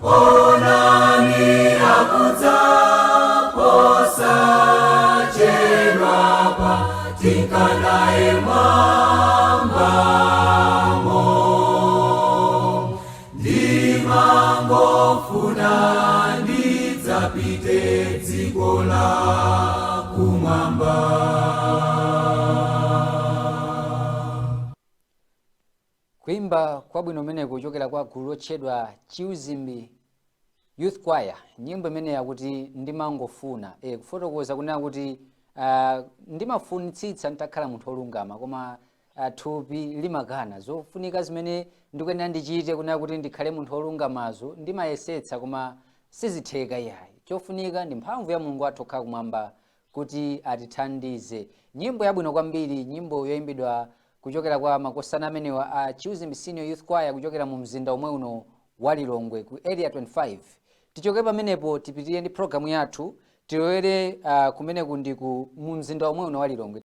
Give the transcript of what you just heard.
Onani akudza posachedwapa, tinkanaye mwambamo. Ndimangofuna ndidzapite dziko la kumwamba. Kuimba kwabwino kumeneku kuchokera kwa gulu lotchedwa Chiuzimbi Youth Choir, nyimbo imene yakuti "Ndimangofuna". Kufotokoza kunena kuti ndimafunitsitsa nditakhala munthu wolungama, koma thupi limakana. Zofunika zimene ndikuyenera ndichite kunena kuti ndikhale munthu wolungamazo, ndimayesetsa koma sizitheka iyayi. Chofunika ndi mphamvu ya Mulungu wathu okhala kumwamba kuti atithandize. Nyimbo yabwino kwambiri, nyimbo yoyimbidwa kuchokera kwa makosana amenewa a Chiuzimbi Senior Youth Choir kuchokera mu mzinda omwe uno wa Lilongwe ku Area 25. Tichoke pamenepo, tipitirire ndi programu yathu, tilowere kumeneku ndi ku mu mzinda omwe uno wa Lilongwe.